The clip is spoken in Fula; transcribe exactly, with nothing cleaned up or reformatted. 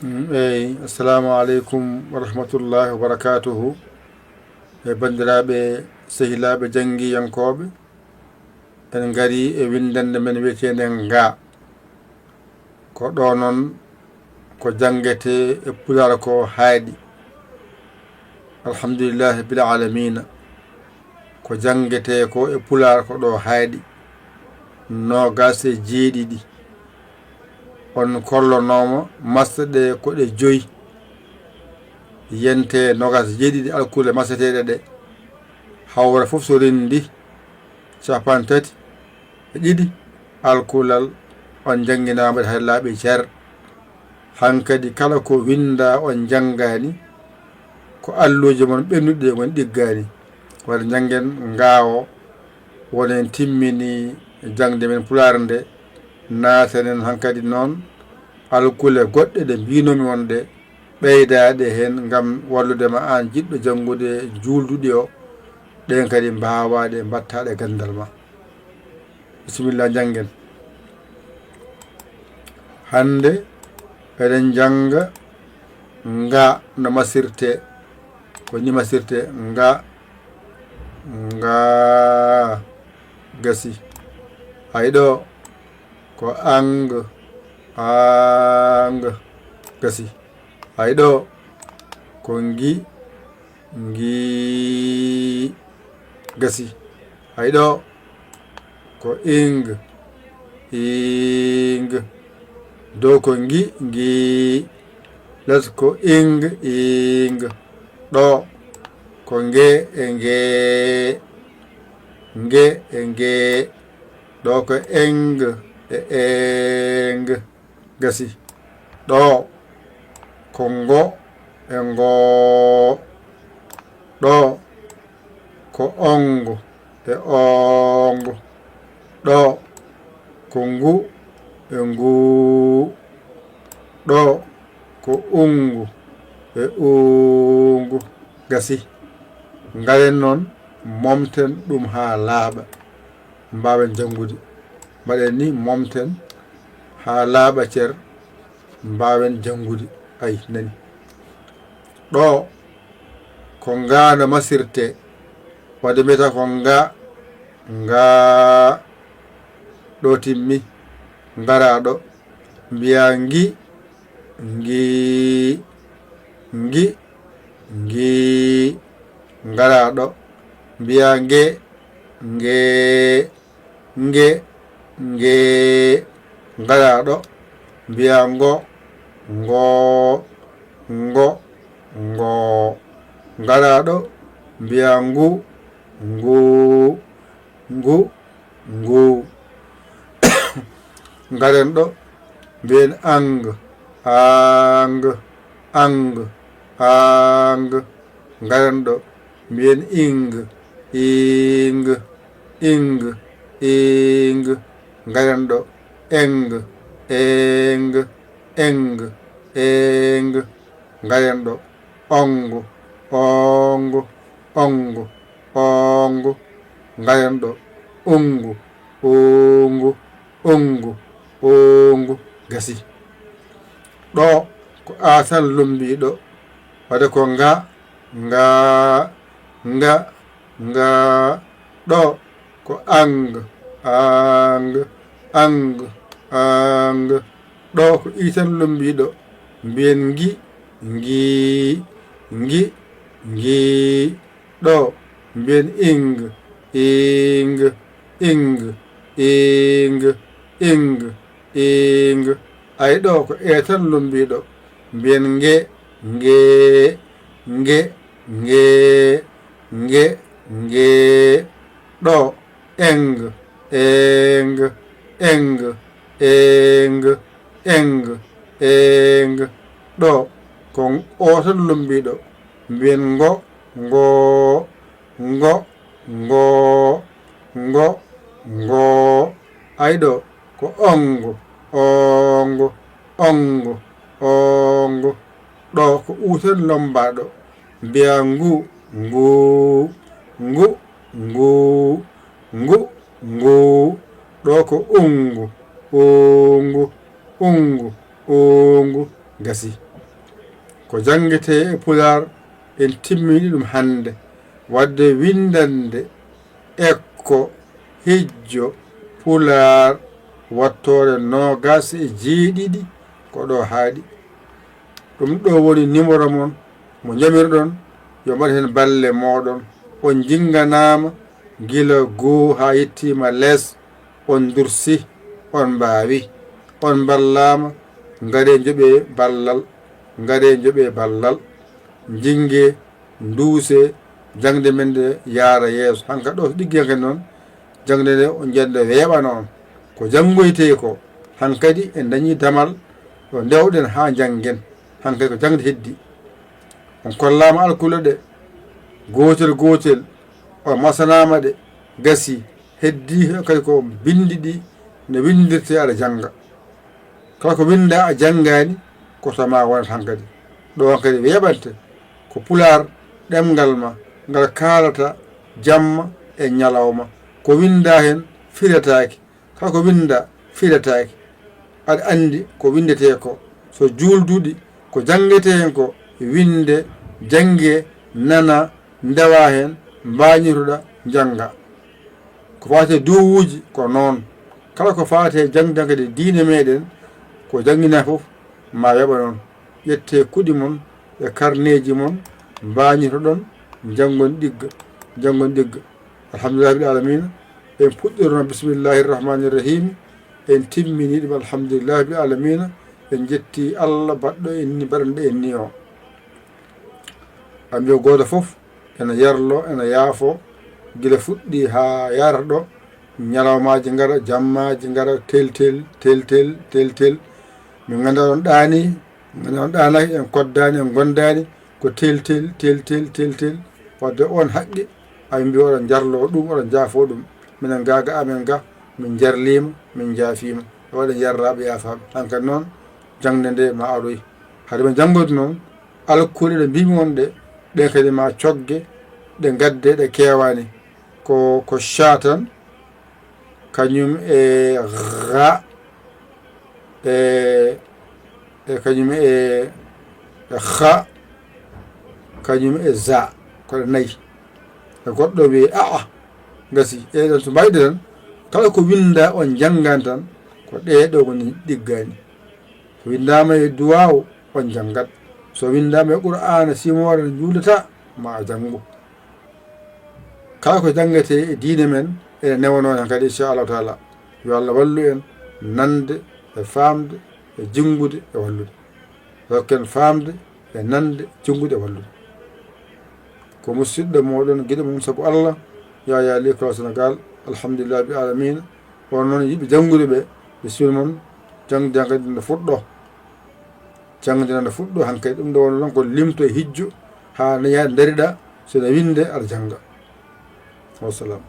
Mm, eyi, assalamu aleykum wa rahmatullahi wa barakatuhu. E banndiraaɓe, sehilaaɓe janngiyankooɓe, en ngari e winndannde men wiyeteende nga. Ko ɗo noon ko janngetee e Pulaar ko haaɗi. Alhamdulillahi bil aalamiina. Ko janngetee ko e Pulaar ko ɗo haaɗi. Noogaas e jeeɗiɗi. On kollonooma masɗe ɗe ko ɗe joyi. Yente noogaas e jeeɗiɗi alkule masɗeteeɗe ɗe. Hawra fof so renndi cappanɗe tati e ɗiɗi alkulal on njannginaama ɗe hay laaɓi cer. Hankadi kala ko winndaa on njanngaani, ko alluuje mon ɓennuɗe ɗe mon ɗiggaani. Waɗa njanngen ngaawo, wonen timmini jaŋde men Pulaar nde, naatanen hankadi noon alkule goɗɗe ɗe mbiinoomi on ɗe, ɓeydaaɗe heen ngam wallude ma aan jiɗɗo janngude juulduɗi o, ɗeen kadi mbaawaaɗe mbaɗtaaɗe ganndal ma. Bisimilla, njanngen. Hannde eɗen njannga nga no masirtee. Ko ni masirtee nga, nga, gasi. Hay ɗo ko ang, ang, gasi. Hay ɗo ko ngi, ngi, gasi. Hay ɗo ko ing, ing. Dow ko ngi, ngi. Les ko ing, ing. Ɗo ko nge e nge. Nge e nge. Ɗo ko eng e eng. Gasi. Ɗo ko ngo e ngo. Ɗo ko ongo e ongo. Ɗo ko ngu e ngu. Ɗo ko ungu e ungu. Gasi. Ngaren noon, momten ɗum haa laaɓa, mbaawen janngude. Mbaɗen ni, momten haa laaɓa cer, mbaawen janngude. Ay, nani. Ɗo ko nga no masirtee. Waɗde mbiyata ko nga, nga. Ɗo timmi. Ngaraa ɗo. Mbiyaa ngi, ngi, ngi, ngi. Ngaraa ɗo. Mbiyaa nge, nge, nge, nge. Ngaraa ɗo. Mbiyaa ngo, ngo, ngo, ngo. Ngaraa ɗo. Mbiyaa ngu, ngu, ngu, ngu. Ngaren ɗo. Mbiyen ang, ang, ang, ang. Ngaren ɗo. Mbiyen ing, ing, ing, ing. Ngaren ɗo. Eng, eng, eng, eng. Ngaren ɗo. Ongo, ongo, ongo, ongo. Ngaren ɗo. Ungu, ungu, ungu, ungu. Gasi. Ɗo ko a tan lommbii ɗo. Waɗde ko nga, nga, nga, nga. Ɗo ko ang, ang, ang, ang. Ɗo ko i tan lommbii ɗo. Mbiyen ngi, ngi, ngi, ngi. Ɗo mbiyen ing, ing, ing, ing, ing, ing. Ay, ɗo ko e tan lommbii ɗo. Mbiyen nge, nge, nge, nge, nge, nge. Ɗo eng, eng, eng, eng, eng, eng. Ɗo ko o tan lommbii ɗo. Mbiyen ngo, ngo, ngo, ngo, ngo, ngo. Ay, ɗo ko ongo, ongo, ongo, ongo. Ɗo ko u tan lommbaa ɗo. Mbiyaa ngu, ngu, ngu, ngu, ngu, ngu. Ɗo ko ungu, ungu, ungu, ungu. Gasi. Ko janngetee e Pulaar, en timmini ɗum hannde. Waɗde winndannde ekko hijjo Pulaar wattoore noogas e jeeɗiɗi ko ɗo haaɗi. Ɗum ɗo woni nimoro mon mo njamirɗon, yo mbaɗ heen balle mooɗon. On njinnganama gila goo haa yettiima les, on dursi, on mbaawi, on mballaama, ngaree njoɓee ballal, ngaree njoɓee ballal, njinnge, nduuse, jaŋde men nde yaara yeeso. Hanka ɗo so ɗiggi hanka noon, jaŋde nde o njande weeɓa noon. Ko janngoytee ko, hankadi en dañi damal ɗo ndewɗen haa njanngen. Hankadi ko jaŋde heddi. On kollaama alkule ɗe, gootel gootel, on masanaama ɗe, gasi, heddi kadi ko binndi ɗi no winndirtee aɗa jannga. Kala ko winnda a janngaani, ko to ma wonat hankadi. Ɗo hankadi weeɓante, ko Pulaar ɗemngal ma, ngal kaalata jamma e ñalawma. Ko winnda heen firetaake, kala ko winnda firetaake. Aɗa anndi ko winndetee ko. So juulduɗi, ko janngetee heen ko, winnde, jannge, nana, ndewa heen, mbaañitoɗa, njannga. Ko faati e duwawuuji ko noon. Kala ko faati e jaŋde kadi diine meeɗen, ko jannginaa fof ma weeɓa noon. Ƴettee kuɗi mon e karneeji mon, mbaañitoɗon, njanngon ɗigga, njanngon ɗigga. Alhamdulillahi rabbil alamina. En puɗɗirono bismillahi rahmani rahimi. En timmini ɗum alhamdulillahi rabbil alamina. En njetti Allah baɗɗo en ni, baɗanɗo en ni o. A mbiya gooto fof ena yarlo, ena yaafo, gila fuɗɗi haa yarata ɗo. Ñalawmaaji ngara, jammaaji ngara, tel tel, tel tel, tel tel. Min nganndaa on ɗaani, min nganndaa on ɗaanaaki, en koddaani, en ngonndaani, ko tel tel, tel tel, tel tel. Wadde on haqqi, ay mbi oɗon jarlo ɗum, oɗon jaafo ɗum. Minen ga, ga amen ga, min jarliima, min njaafiima. E waɗen yarraaɓe, yaafaaɓe. Hankadi noon, jaŋde nde ma aroy. Hade men janngoyde noon, alkule ɗe mbimi on ɗe, ɗen kadi ma cogge, ɗe ngadde, ɗe keewaani. Ko, ko cha tan, kañum e ra, e, e kañum e, e xa, kañum e za, ko ɗe nayi. E goɗɗo wiye, "A'a, gasi, eɗen so mbayde tan, kala ko winnda on njanngan tan, ko ɗee ɗo woni ɗiggaani." So winndaama e duwaaw, on njanngat. So winndaama e Qur'aana, simoore nde njuulata, ma a janngu. Kala ko janngetee e diine men, ene newanoo heen kadi, inchallahu taala. Yo Allah wallu en nande e faamde e jinngude e wallude. Rokken faamde e nande, jinngude e wallude. Ko musidɗo mooɗon, giɗo mum sabu Allah, Yaya Ly Kolo Sénégal, alhamdulillahi rabbil alamina. On noon yiɗɓe janngude ɓe, bisimilla mon, jaŋde hankadi no fuɗɗo. Jaŋde no fuɗɗo hankadi, ɗum ɗo wonno noon ko limto e hijjo, haa no yaa ndariɗa, so no winnde aɗa jannga. Wassalam.